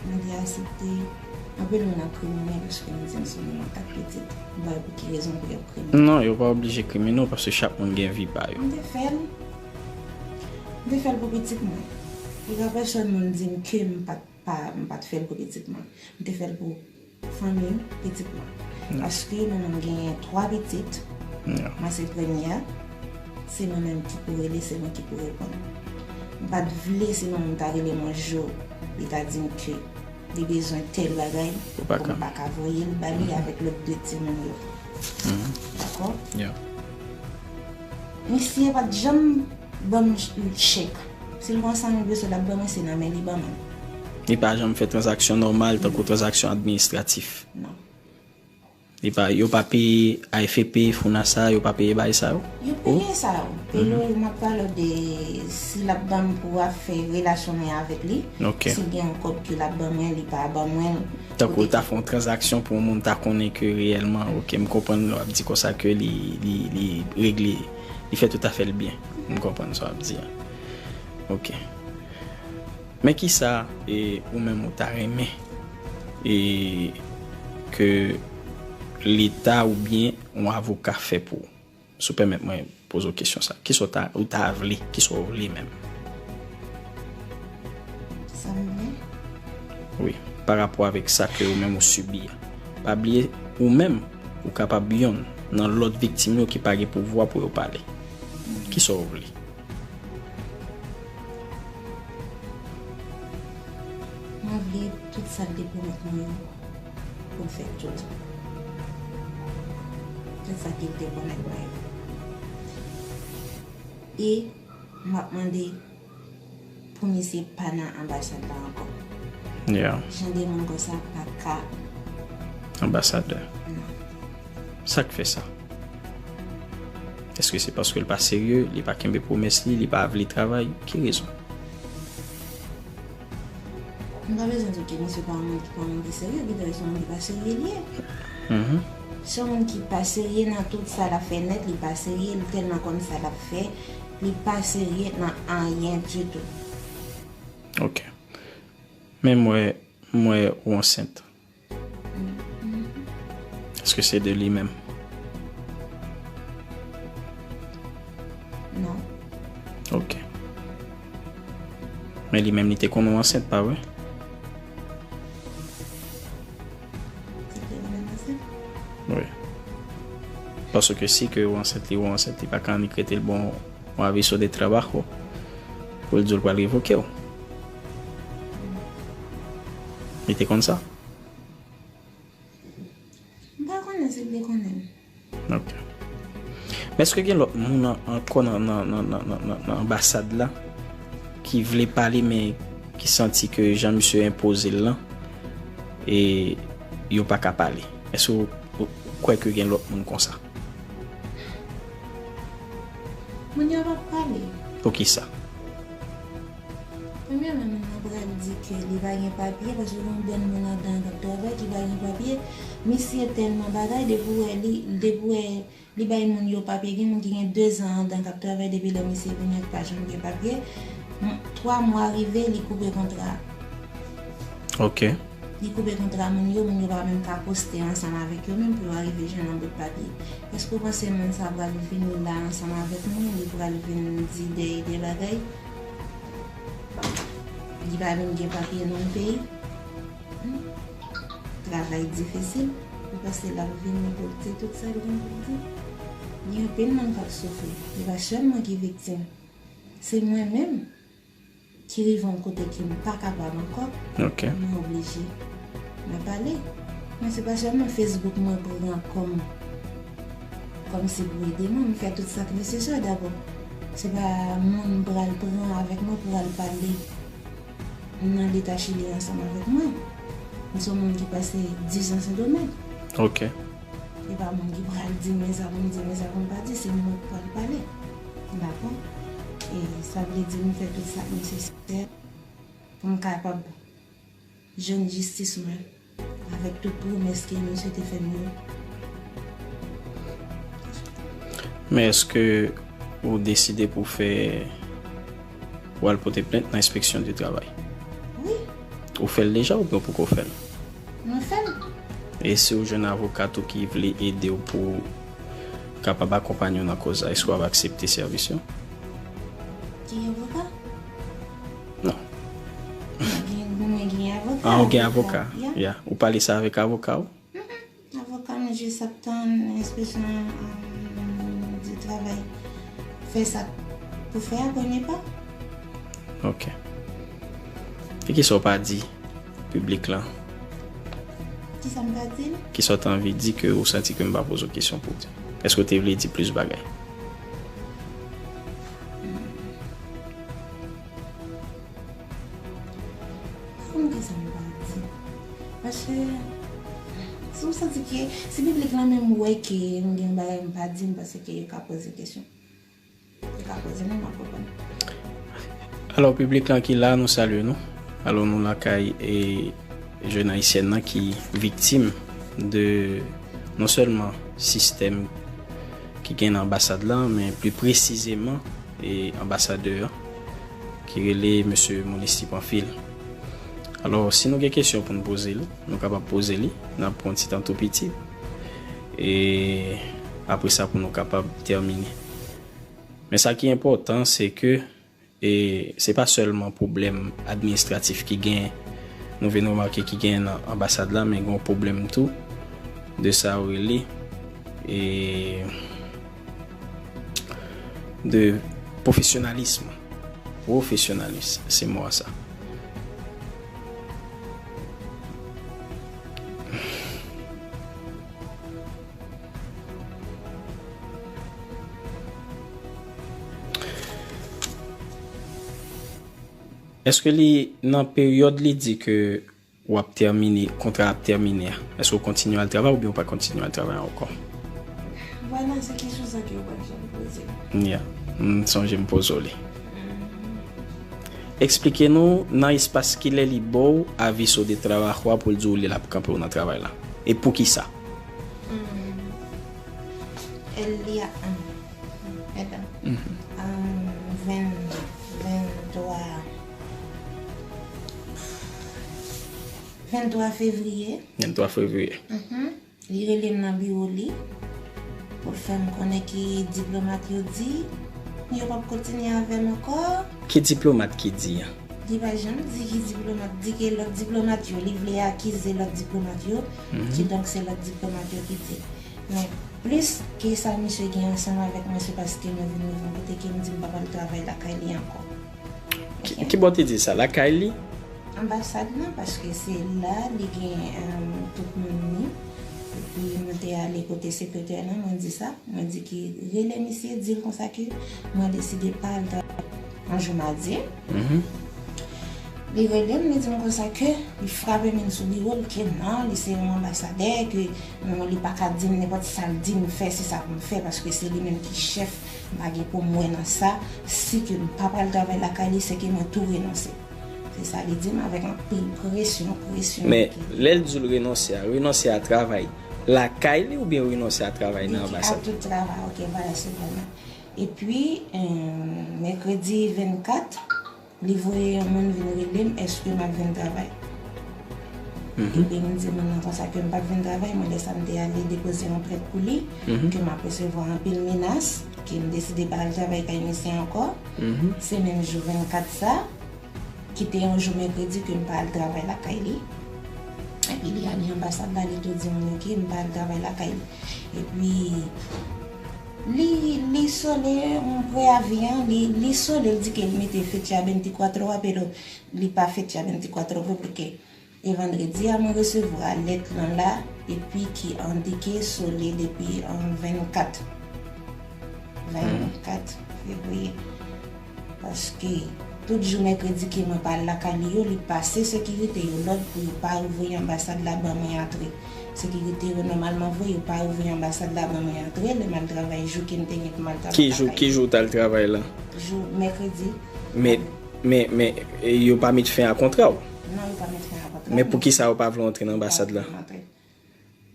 Mwen te aksepte. Anpil moun ap kriminè paske m di m se yon manman kat pitit. M pa wè pou ki rezon pou y ap kriminè. Non, yo pa oblije kriminè w paske chak moun gen vi pa yo. M te fè l. M te fè l pou pitit mwen. Li pa pèsòn moun di m ke m pa t pa, m pa t fè l pou pitit mwen. M te fè l pou fanmi, pitit mwen. Paske nou menm genyen twa pitit. Mwen se premye a. Se mwen menm ki pou rele, se mwen ki pou reponn. M pa t vle si manman m ta rele m yon jou, li ta di m ke li bezwen tèl bagay, pou m pa ka voye l ba li avèk lòt de timoun yo. Dakò? Misye pa t janm ban m ch-, chèk. Si l gen san mil peso l ap ban mwen, se nan men li ban mwen. Li pa janm fè tranzaksyon nòmal, tankou tranzaksyon administratif. Non. Li pa, yo pa peye A F P, Founasa, yo pa peye bagay sa yo? Yo peye sa yo. Pelo, m ap pale w de si l ap ban m pou w ap fè relasyon mwen avèk li. Si l gen yon kòb ke l ap ban mwen, li pa ban mwen. Tankou w ta fè yon tranzaksyon pou yon moun ta konnen ke reyèlman, ok, m konprann w ap di konsa ke li, li, li regle, li fè tout afè l byen. M konprann sa w ap di a. Ok. Men kisa e, ou menm ou ta renmen e, ke Leta oubyen yon avoka fè pou ou? Si w pèmèt mwen poze w kesyon sa. Kisa w ta, ou ta vle? Kisa w vle menm? Sa m vle? Wi, pa rapò avèk sa ke ou menm ou sibi a. Pa bliye, ou menm, ou kapab yonn nan lòt viktim yo ki pa gen pouvwa pou yo pale. Kisa w vle? Mwen vle tout sa l te pwomèt mwen yo pou l fèt jodi. Tout sa ke l te pwomèt mwen yo. E m ap mande pou misye pa nan anbasad la ankò. Jan de moun konsa pa ka. Anbasadè. Non. Sa k fè sa? Èske se paske l pa serye, li pa kenbe pwomès li, li pa vle travay? Ki rezon? M pa bezwen di w ke misye pa yon moun ki pa yon moun ki serye, gentan se yon moun ki pa serye li ye. Se yon moun ki pa serye nan tout sa l ap fè nèt, li pa serye, li tèlman konn sa l ap fè, li pa serye nan anyen ditou. Ok. Men m wè, m wè ou ansent. Èske se de li menm? Non. Ok. Men li menm li te konn ou ansent, pa vre? Wi. Paske si ke ou ansent, li ou ansent, li pa ka annik rete l bon yon aviso de trabajo pou l di w l pral revoke w. Li te konn sa? M pa konnen si l te konnen. Ok. Men èske gen lòt moun ankò nan, nan, nan, nan, nan, nan anbasad la ki vle pale men ki santi ke jan misye enpoze l lan e yo pa ka pale? Èske w, w kwè ke gen lòt moun konsa? Moun yo p ap pale. Poukisa? Premyèman, moun nan pral di ke li pa gen papye, paske gen yon bann moun anndan k ap travay ki pa gen papye. Misye tèlman bagay, depi w wè li, depi w wè li bay moun yo papye, gen moun ki gen dezan anndan k ap travay, depi lè misye vini, li pa janm gen papye. Twa mwa rive, li koupe kontra a. Ok. Li koupe kontra moun yo, moun yo pa menm ka poste ansanm avèk yo menm pou yo arive jwenn yon bout papye. Èske w panse moun sa pral vini la ansanm avèk nou, li pral vin di de, de bagay? Li pa menm gen papye nan peyi. Hmm. Travay difisil. Ou panse l ap vini pou l di tout sa l gen pou l di? Gen anpil moun k ap soufri. E pa sèl mwen ki viktim. Se mwen menm ki rive yon kote ke m pa kapab ankò. Mwen oblije. Mwen pale. Men se pa sèlman Facebook mwen pran kòm kòmsi pou ede mwen, m fè tout sa k nesesè dabò. Se pa moun m pral pran avèk mwen pou al pale nan leta Chili ansanm avèk mwen. M se yon moun ki pase diz an Sendomeng. Ok. E pa moun ki pral di mwen sa pou m di, mwen sa pou m pa di, se mwen k pral pale. Dakò? E sa vle di m fè tout sa k nesesè pou m kapab jwenn jistis mwen avèk tout pwomès ke misye te fè m yo. Men èske ou deside pou fè, pou al pote plent nan enspeksyon di travay? Wi. Ou fè l deja oubyen ou poko fè l? Mwen fè l. E si w jwenn avoka tou ki vle ede w pou kapab akonpanye w nan kòz la, èske w ap aksepte sèvis yo? Ki avoka? Non. Mwen gen, mwen gen avoka. Ah, ou gen avoka? Ya. Ou pale sa avèk avoka w? Avoka m jis ap tann enspeksyon di travay fè sa pou fè a premye pa. Ok. E kisa w pa di piblik lan? Kisa m pa di l? Kisa w te anvi di ke ou santi ke m pa poze w kesyon pou w di? Èske w te vle di plis bagay? Konn kisa m pral di. Paske, si w santi ke, si piblik lan Wè ke m gen bagay m pa di, m panse ke yo ka poze kesyon. Yo ka poze, nou, m ap reponn. Alò, piblik lan ki la, nou salye nou. Alò, nou lakay e jèn ayisyèn nan ki viktim de non sèlman sistèm ki gen nan anbasad la, men pli presizeman e anbasadè an ki rele mesye Monisty Pamphile. Alò, si nou gen kesyon pou n poze li, nou kapab poze li. N ap pran ti tan tou piti. E apre sa, pou nou kapab tèmine. Men sa ki enpòtan, se ke e se pa sèlman pwoblèm administratif ki gen, nou vin remake ki gen nan anbasad la, men gen yon pwoblèm tou de sa yo rele e de pwofesyonalis. Pwofesyonalis, se mo a sa. Èske li nan peryòd li di ke w ap tèmine, kontra a ap tèmine a? Èske w kontinye al travay oubyen w pa kontinye al travay ankò? Vwala, se kesyon sa ke yo pa t janm poze m. Ya, m sonje m poze w li. Eksplike nou nan espas kilè li ba w aviso de trabajo a pou l di w li l ap kanpe w nan travay la. E poukisa? Hmm. El día, ah, perdón. Mhm. Ah, ven, ventwa, ventwa fevriye. Ventwa fevriye. Mhm. Li rele m nan biwo li pou l fè m konnen ke diplomat yo di yo p ap kontinye avè m ankò. Ki diplomat ki di a? Li pa janm di ki diplomat, di ke lòt diplomat yo, li vle akize lòt diplomat yo, mhm, kidonk se lòt diplomat yo ki di. Men plis ke sa misye gen ansanm avèk mwen, se paske mwen vin rive yon kote ke m di m p ap al travay lakay li ankò. Ki, oke, ki bò w te di sa? Lakay li? Anbasad lan, paske se la li gen, em, tout moun li. Epi mwen te ale kote sekretè lan, mwen di sa. Mwen di ki rele misye, di l konsa ke mwen deside pa al travay yon jou madi. Mhm. Li rele m, li di m konsa ke li frape men sou biwo l, ke non, li se yon anbasadè, ke non, li pa ka di m nenpòt sa l di m fè, se sa pou m fè, paske se li menm ki chèf, m pa gen pou m wè nan sa. Si ke m pa pral travay lakay li, se ke mwen tou renonse. Se sa li di m avèk anpil presyon, presyon. Men, lè l di w l renonse a, renonse a travay lakay li oubyen renonse a travay nan anbasad? Li di a tout travay, oke, vwala, se vrèman. Epi, em, mèkredi vennkat, li voye yon moun vin rele m, èske m ap vin travay? Mhm. Epi m di moun nan konsa ke m p ap vin travay, mwen lè sa m te ale depoze yon plent pou li, mhm, ke m ap resevwa anpil menas, ke m deside pa al travay kay misye ankò. Mhm. Se menm jou vennkat sa, ki te yon jou mèkredi ke m pa al travay lakay li. Epi li ale anbasad la, li tou di moun yo ke m pa al travay lakay li. Epi li, li sole yon preavi an, li, li sole, li di ke li mete fecha venticuatro a, pero li pa fecha venticuatro vre, paske e vandredi a mwen resevwa lèt lan la, epi ki endike sole depi, um, vennkat. Vennkat fevriye. Paske tout jou mèkredi ke mwen pa al lakay li yo, li pase sekirite yo lòd pou yo pa ouvri anbasad la ban mwen antre. Sekirite yo nòmalman vre, yo pa ouvri anbasad la ban mwen antre, lè m al travay jou ke m te gen pou m al travay lakay li. Ki jou, ki jou w t al travay la? Jou mèkredi. Men, men, men, e, yo pa met fen a kontra w? Non, yo pa met fen a kontra m. Men poukisa yo pa vle w antre nan anbasad la?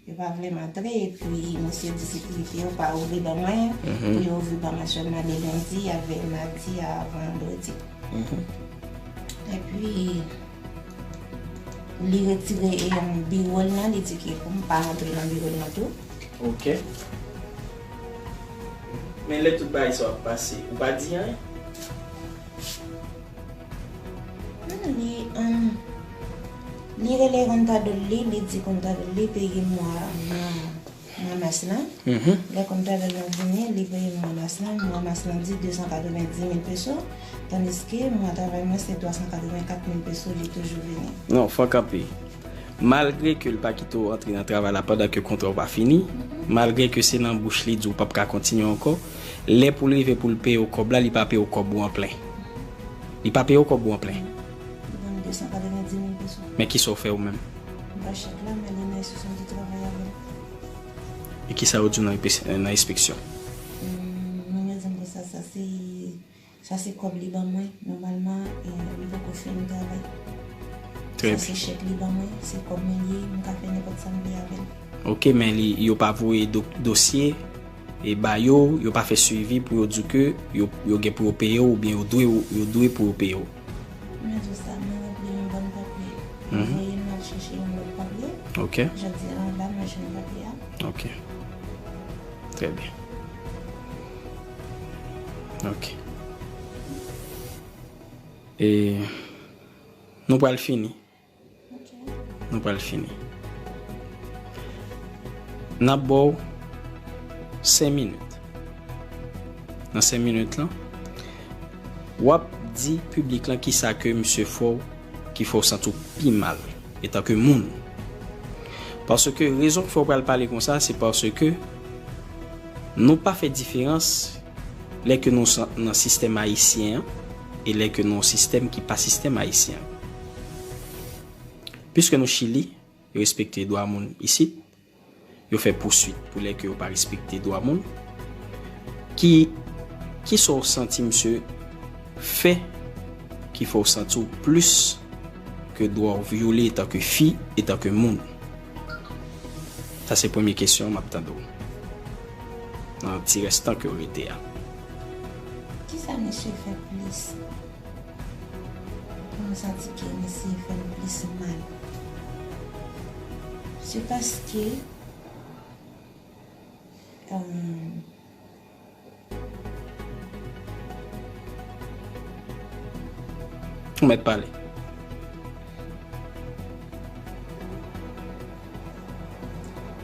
Yo pa vle m antre, epi mesye di sekirite yo pa ouvri ban mwen, mhm, pou yo ouvri ban mwen sèlman le lendi avèk madi a vandredi. Mhm. Epi, li retire, e, biwo l lan, li di ke pou m pa rantre nan biwo l lan tou. Oke. Men lè tout bagay sa yo ap pase, ou pa di anyen? Hmm, li, um, li rele kontadò l li, li di kontadò l li peye mwa, mwa, mwa mas lan. Mhm. Lè kontadò l lan vini, li peye mwa mas lan. Mwa mas lan di de san katrevenndis mil peso, tandiske mwa travay mwen se twa san katrevenkat mil peso, li toujou vini. Non, fò kanpe. Malgre ke l pa kite w antre nan travay la pandan ke kontra w pa fini, malgre ke se nan bouch li di w p ap ka kontinye ankò, lè pou l rive pou l peye w kòb la, li pa peye w kòb ou an plen. Li pa peye w kòb ou an plen. Li ban m de san katrevenndis mil peso. Men kisa w fè ou menm? M pran chèk la, men li nan enstitisyon m te travay avè l. E kisa yo di w nan enpe- nan enspeksyon? Hmm, mwen, yo di m konsa, sa se, sa se kòb li ban mwen. Nòmalman, eh, m poko fin travay. Trè byen. Sa se chèk li ban mwen, se kòb mwen li ye, m ka fè nenpòt sa m vle avè l. Ok, men li, yo pa voye do- dosye e ba yo, yo pa fè swivi pou yo di w ke yo, yo gen pou yo peye w oubyen yo dwe, yo dwe pou yo peye w. Mwen di w sa, mwen ranpli yon bann papye. Mhm. Voye m al chèche yon lòt papye. Ok. Jodi a la, mwen jwenn papye a. Ok. Trè byen. Ok. E nou pral fini. Ok. Nou pral fini. N ap ba w senk minit. Nan senk minit lan, w ap di piblik lan kisa ke misye fè w ki fè w santi w pi mal etanke moun. Paske rezon ki fè w pral pale konsa, se paske nou pa fè diferans lè ke nou sa- nan sistèm ayisyen an e lè ke nou nan sistèm ki pa sistèm ayisyen an. Piske nou Chili, yo respekte dwa moun isit, yo fè pouswit pou lè ke yo pa respekte dwa moun. Ki, kisa w santi misye fè ki fè w santi w plis ke dwa w vyole etanke fi, etanke moun? Sa se premye kesyon m ap tande w nan ti rès tan ke w rete a. Kisa misye fè plis? Pou m santi ke misye fè m plis mal. Se paske, euh, Ou mèt pale.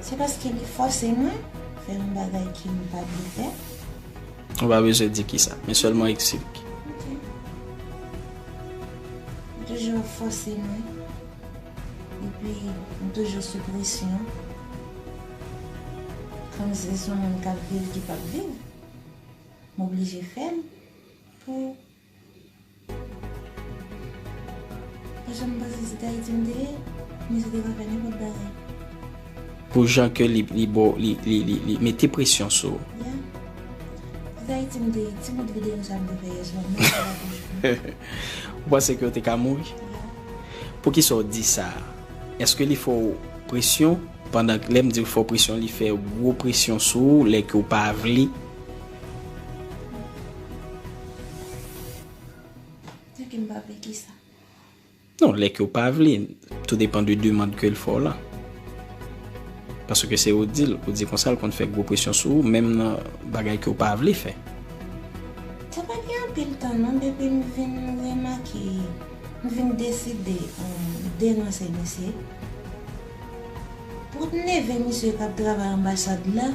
Se paske li fòse mwen fè yon bagay ke m pa vle fè. Ou pa bezwen di kisa, men sèlman eksplike. Ok. Li toujou ap fòse mwen. Epi, m toujou sou presyon. Kòmsi se yon moun k ap viv ki p ap viv. M oblije fè l pou Paske m panse si t Ayiti m te ye, misye te ka fè nenpòt bagay. Pou jan ke li, li, bo, li, li, li, li mete presyon sou ou. Yeah. Si t Ayiti m te ye, ti bout videyo sa m te fè yè swa, m ap fè l toujou. Ou panse ke w te ka mouri? Yeah. Poukisa w di sa? Èske li fè w presyon? Pandan lè m di l fè w presyon, li fè gwo presyon sou ou lè ke w pa vle. Di ke m pa vle kisa? Non, lè ke w pa vle, tou depann de demann ke l fè w la. Paske se ou di l, ou di konsa l konn fè gwo presyon sou ou, menm nan bagay ke w pa vle fè. Sa pa gen anpil tan non, depi m vin remake, m vin deside, um, denonse misye. Pou neve misye k ap travay anbasad la,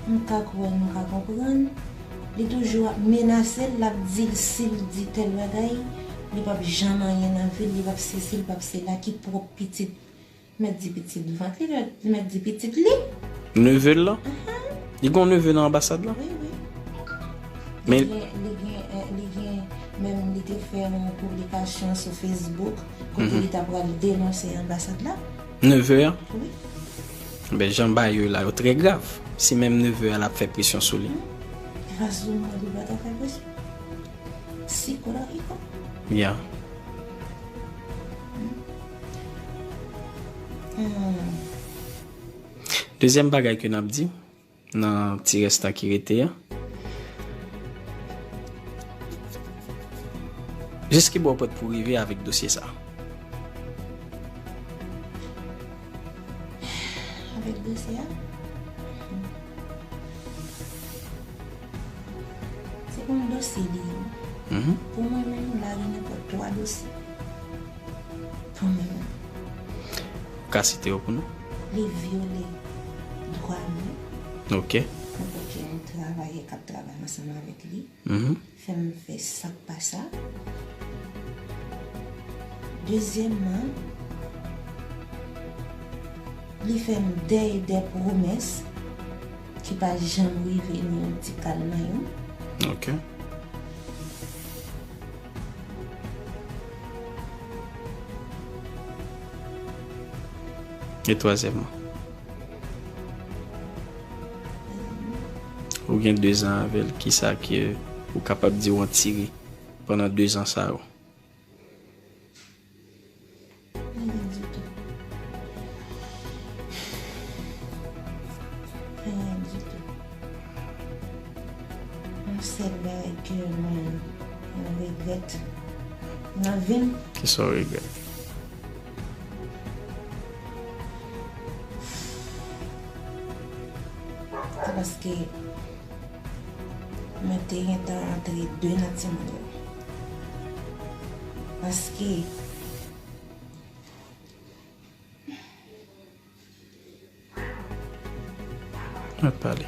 m ka kwè, m ka konprann. Li toujou ap menase l, l ap di l si l di tèl bagay, li p ap janm anyen nan vi l, li p ap sesi, li p ap sela, ki pwòp pitit. Mèt di pitit vant li, mèt di pitit li. Neve l lan? Ahan. Li gon neve nan anbasad la? Wi, wi. Men li gen, li gen, eh, li gen, menm li te fè yon piblikasyon sou Facebook, kote li ta pral denonse anbasad la. Neve a? Wi. Ben, jan bagay yo la, yo trè grav. Si menm neve a l ap fè presyon sou li. Hmm. Ki fason mwen li pa ta fè presyon? Psikolojikman. Ya. Hmm. Dezyèm bagay ke n ap di, nan ti rès tan ki rete a. Jis ki bò w prèt pou rive avèk dosye sa a? Avèk dosye a? Se pa yon dosye li ye. Mhm. Pou mwen menm, m lage nenpòt twa dosye. Pou mwen menm. Ou ka site yo pou nou? Li vyole dwa mwen. Ok. Nenpòt ki yon travayè k ap travay ansanm avèk li. Mhm. Fè m fè sa k pa sa. Dezyèmman, li fè m dèy dè pwomès ki pa janm rive ni yon ti kal nan yo. Ok. E twazyèmman? Gen de zan avè l, kisa ke ou kapab di w an tire pandan de zan sa yo? Anyen ditou. Anyen ditou. Yon sèl bagay ke mwen, mwen regrèt nan vi m. Kisa w regrèt? Se paske mwen te gentan antre de nan timoun yo. Paske Mwen pale.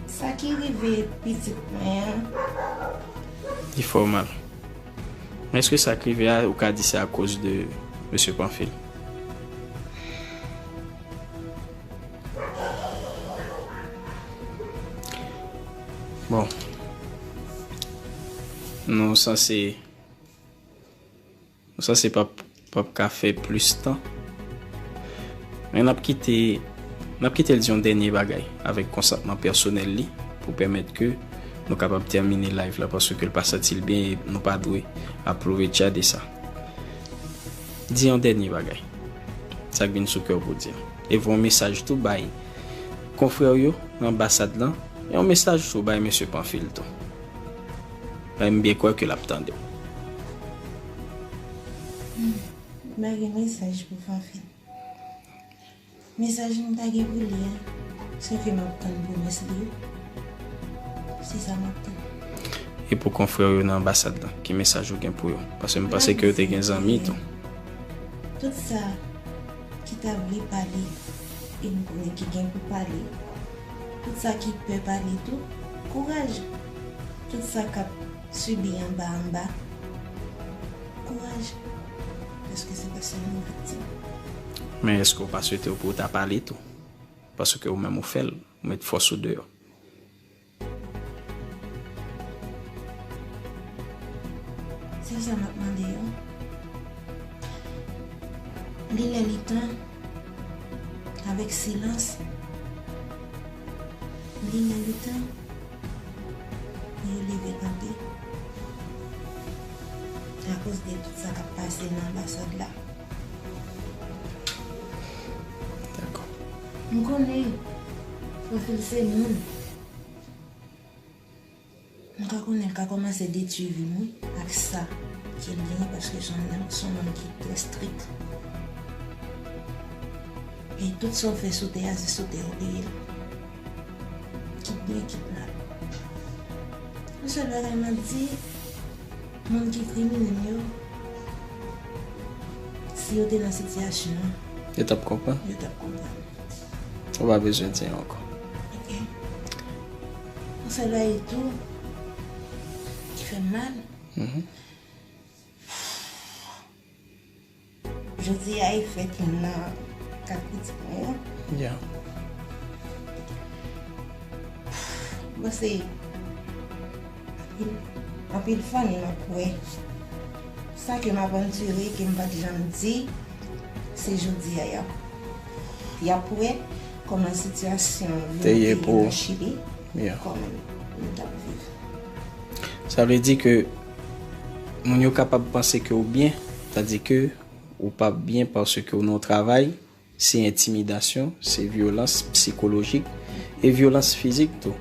Sa ki rive pitit mwen an. Li fè w mal. Men èske sa k rive a, ou ka di se akoz de mesye Panfil? Bon. Nou sanse, nou sanse p ap, p ap ka fè plis tan. Men n ap kite, n ap kite l di yon dènye bagay avèk konsantman pèsonèl li pou pèmèt ke nou kapab tèmine live la, paske l pa santi l byen e nou pa dwe ap pwofite de sa. Di yon dènye bagay. Sa k vin sou kè w pou di l. E voye yon mesaj tou bay konfrè w yo nan anbasad lan. E yon mesaj tou bay mesye Panfil tou. Bay m byen kwè ke l ap tande w. Hmm. M pa gen mesaj pou Panfil. Mesaj m ta gen pou li a, se ke m ap tann pwomès li yo. Se sa m ap tann. E pou konfrè w yo nan anbasad lan, ki mesaj ou gen pou yo? Paske m panse ke yo te gen zanmi tou. Tout sa ki ta vle pale, e m konnen ki gen pou pale. Tout sa ki pè pale tou, kouraj. Tout sa k ap sibi anba anba, kouraj. Paske se pa sèlman viktim. Men èske w pa swete w pou w ta pale tou? Paske ou menm ou fè l, ou met fòs ou deyò. Se sa m ap mande yo. Li lè li tan, avèk silans, li lè li tan pou yo leve kanpe akoz de tout sa k ap pase nan anbasad la. Dakò. M konnen Panfil se moun. M ka konnen l ka kòmanse detwi vi m, wi, ak sa ke l genyen, paske se yon nonm, se yon nonm ki trè strik. E tout sa w fè sou tè a, se sou tè a w peye l. Kit byen, kit mal. Yon sèl bagay m ap di, moun ki krimine m yo, si yo te nan sitiyasyon an, yo t ap konprann. Yo t ap konprann. Ou pa bezwen di anyen ankò. Ok. Yon sèl bagay tou ki fè m mal. Mhm. Jodi a e fèt youn nan kat pitit mwen yo. Ya. Bon, se anpil, anpil fanmi m ap wè. Sa ke m ap andire, ke m pa t janm di, se jodi a y ap, y ap wè kòman sitiyasyon te ye pou nan Chili, ya, kòman nou t ap viv. Sa vle di ke moun yo kapab panse ke w byen, tandi ke ou pa byen paske w nan yon travay, se entimidasyon, se vyolans sikolojik e vyolans fizik tou.